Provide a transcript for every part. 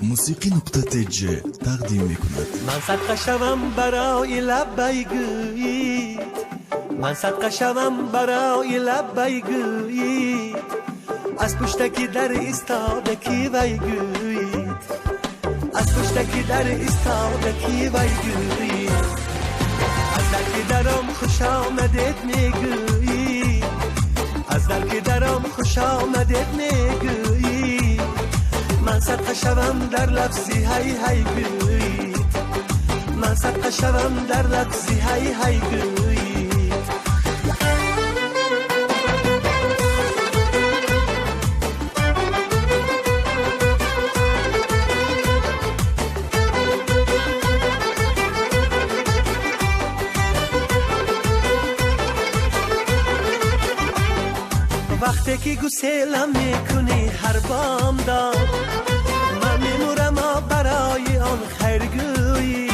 Мусиқӣ нуқта тж тақдим мекунад. Ман садқа шавам барои лаббай гӯид, ман садқа шавам барои лаббай гӯид, аз пуштаки дар истода ки вай гӯид, аз пуштаки дар истода ки вай гӯид, аз дар ки даром хуш омадед мегӯӣ, аз дар ки даром хуш омадед мегӯӣ, ман садқа шавам дар лафзи ҳай ҳай гӯид, ман садқа шавам дар лафзи ҳай ҳай гӯид. Вақте ки гуселам мекунӣ ҳар бомдод, ман мемурам барои он хайргӯӣ.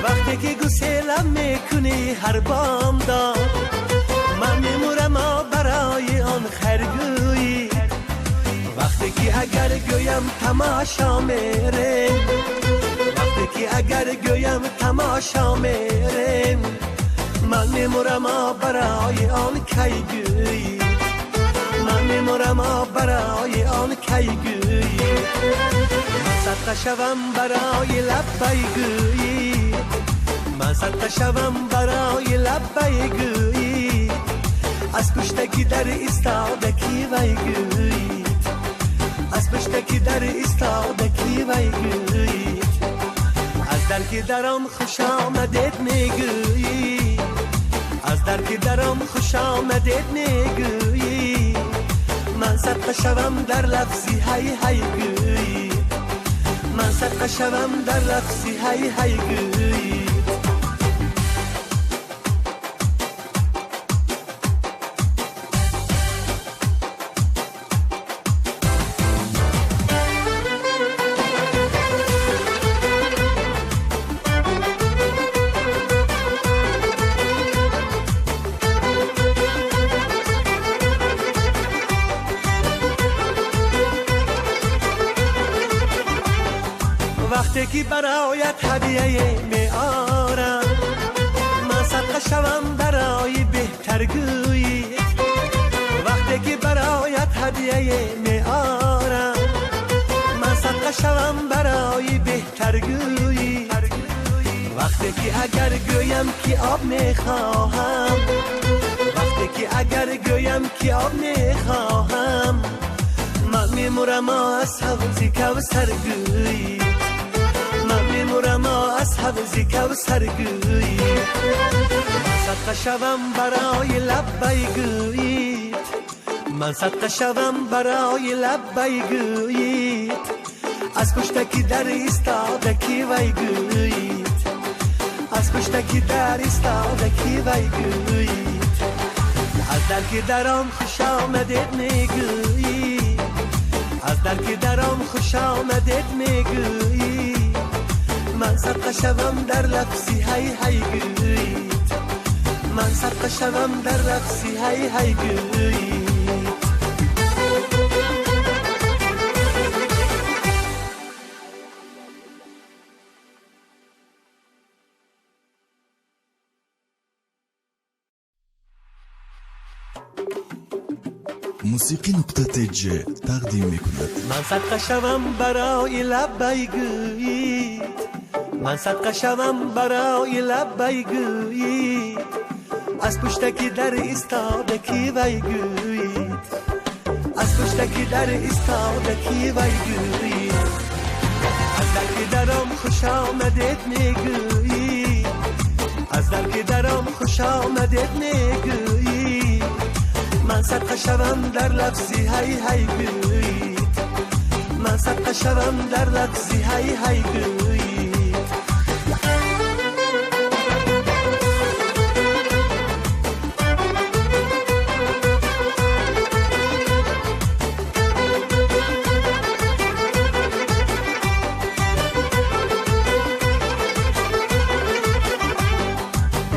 Вақте ки гуселам мекунӣ ҳар бомдод, ман мемурам барои он хайргӯӣ. Вақте ки агар гӯям тамошо мерем, вақте ки агар гӯям тамошо мерем, ман мемурам барои он кайгӯӣ, ман мемурам барои он кайгӯӣ. Ман садқа шавам барои лаббай гӯӣ, ман садқа шавам барои лаббай гӯӣ, аз пуштаки дар истода ки вай гӯид, аз пуштаки дар истода ки вай гӯид, аз дар ки даром хуш омадед мегӯӣ, аз дар ки даром хуш омадед мегӯӣ, ман садқа шавам дар лафзи ҳай ҳай гӯӣ, ман садқа шавам дар лафзи ҳай ҳай гӯӣ. Вақте ки бароят ҳадияе меорам, ман садқа шавам барои беҳтаргӯӣ. Вақте ки бароят ҳадияе меорам, ман садқа шавам барои беҳтаргӯӣ. Вақте ки агар гӯям ки об мехоҳам, вақте ки агар гӯям ки об мехоҳам, ман мемурам аз ҳавзи кавсар гӯӣ, ман мемурам аз ҳавзи кавсар гӯӣ. Ман садқа шавам барои лаббай гӯид, ман садқа шавам барои лаббай гӯид, аз пуштаки дар истода ки вай гӯид, аз пуштаки дар истода ки вай гӯид, аз дар ки даром хуш омадед мегӯӣ, аз дар ки даром хуш омадед мегӯӣ, ман садқа шавам дар лафзи ҳай ҳай гӯид, ман садқа шавам дар лафзи ҳай ҳай гӯид. Мусиқӣ нуқта тж тақдим мекунад. Ман садқа шавам барои лаббай гӯид, ман садқа шавам барои лаббай гӯид, аз пуштаки дар истода ки вай гӯид, аз пуштаки дар истода ки вай гӯид, аз дар ки даром хуш омадед мегӯӣ, аз дар ки даром хуш омадед мегӯӣ, ман садқа шавам дар лафзи ҳай ҳай гӯид, ман садқа шавам дар лафзи ҳай ҳай гӯид.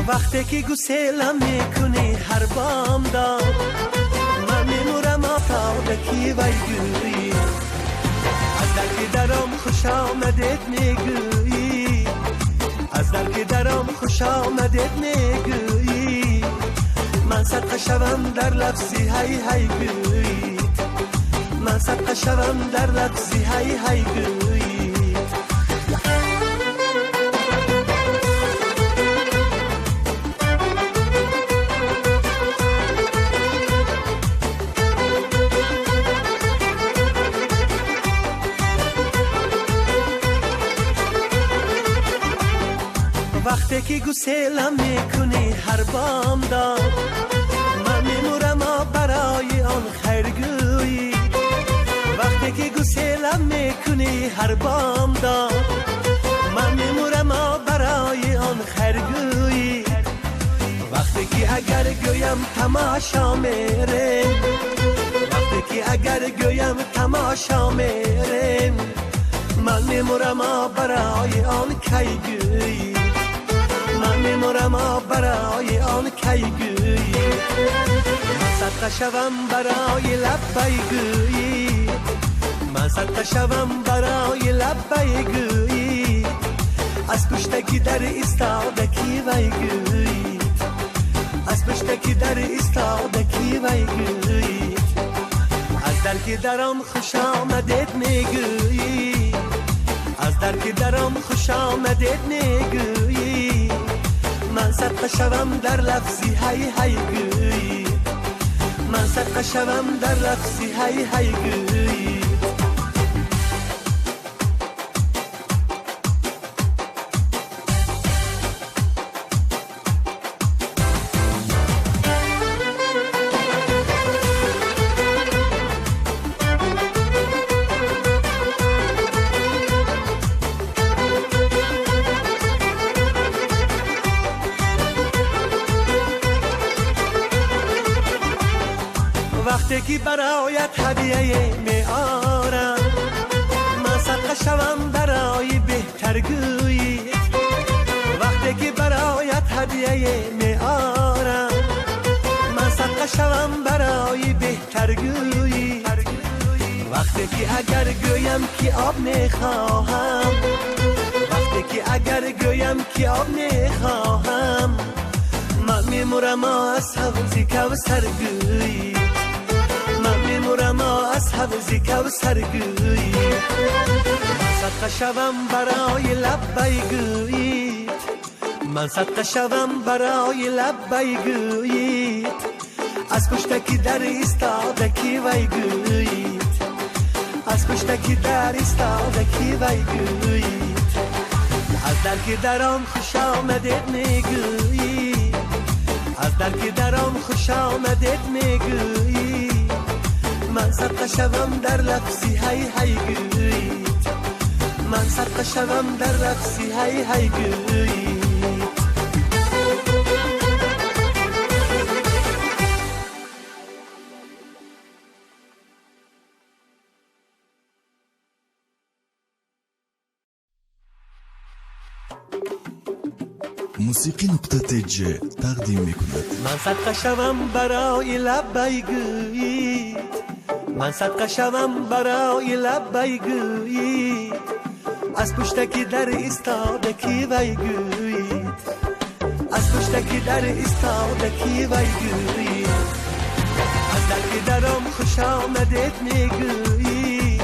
Вақте ки гуселам мекунӣ ҳар бомдод, ман мемурам отода ки вай гӯӣ. از در که درام خوش آمدت میگویی، از در که درام خوش آمدت میگویی، من صدقه شوم در لفظی هی هی گویی، من صدقه شوم در لفظی هی هی گویی. وقتی که گسیلم میکنی هر بامداد، من میمورم برای آن خیرگویی. وقتی که گسیلم میکنی هر بامداد، من میمورم برای آن خیرگویی. وقتی که اگر گویم تماشا میرم، وقتی که اگر گویم تماشا میرم، من میمورم برای آن کی گویی، من میمورم برای آن کی گویی. من صدقه شوم برای لبی گویی، من صدقه شوم برای لبی گویی، از پشتکی در ایستادگی وی گویی، از پشتکی در ایستادگی وی گویی. از در که درام خوش آمدت میگویی، از در که درام خوش آمدت میگویی، من صدقه شوم در لفظی هی هی گویی، من صدقه شوم در لفظی هی هی گویی. وقتی که برایت هدیه میارم، من صدقه شوم برای بهتر گویی. وقتی که برایت هدیه میارم، من صدقه شوم برای بهتر گویی. وقتی که اگر گویم که آب میخواهم، وقتی که اگر گویم که آب میخواهم، من میمورم از حوض کوثر گویی، من میمورم از حوض کوثر گویی. من صدقه شوم برای لبی گویی، من صدقه شوم برای لبی گویی، از پشتکی در ایستادگی وی گویی، از پشتکی در ایستادگی وی گویی. از در که درام خوش آمدت میگویی، از در که درام خوش آمدت میگویی، من صدقه شوم در لفظی هی هی گویی، من صدقه شوم در لفظی هی هی گویی. موسیقی نقطه تج تقدیم میکند. من صدقه شوم برای لبی گویی، من صدقه شوم برای لبی گویی، از پشتکی در ایستادگی وی گویی، از پشتکی در ایستادگی وی گویی. از در که درام خوش آمدت میگویی،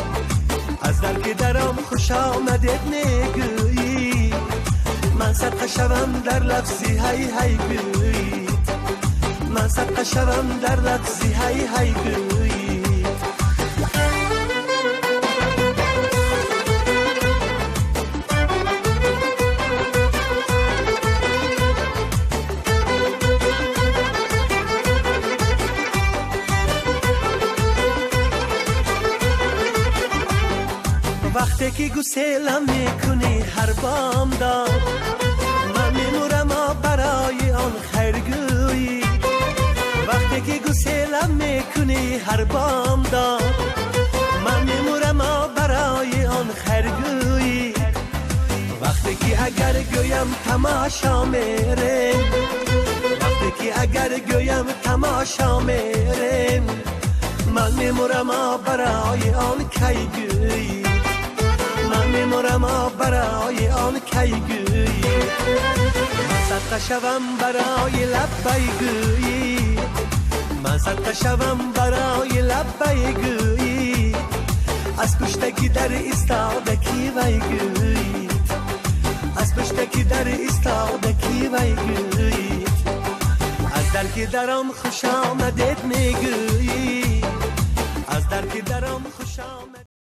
از در که درام خوش آمدت میگویی، من صدقه شوم در لفظی هی هی گویی، من صدقه شوم در لفظی هی هی گویی. وقتی که گسیلم میکنی هر بامداد، من میمورم برای آن خیرگویی. وقتی که گسیلم میکنی هر بامداد، من میمورم برای آن خیرگویی. وقتی که اگر گویم تماشا میرم، وقتی که اگر گویم تماشا میرم، من میمورم برای آن کی گویی، Мемурам барои он кай гӯӣ. Ман садқа шавам барои лаббай гӯӣ. Ман садқа шавам барои лаббай гӯӣ. Аз пуштаки дар истода ки вай гӯед. Аз пуштаки дар истода ки вай гӯед. Аз дар ки даром хуш омадед мегӯӣ. Аз дар ки даром хуш омадед.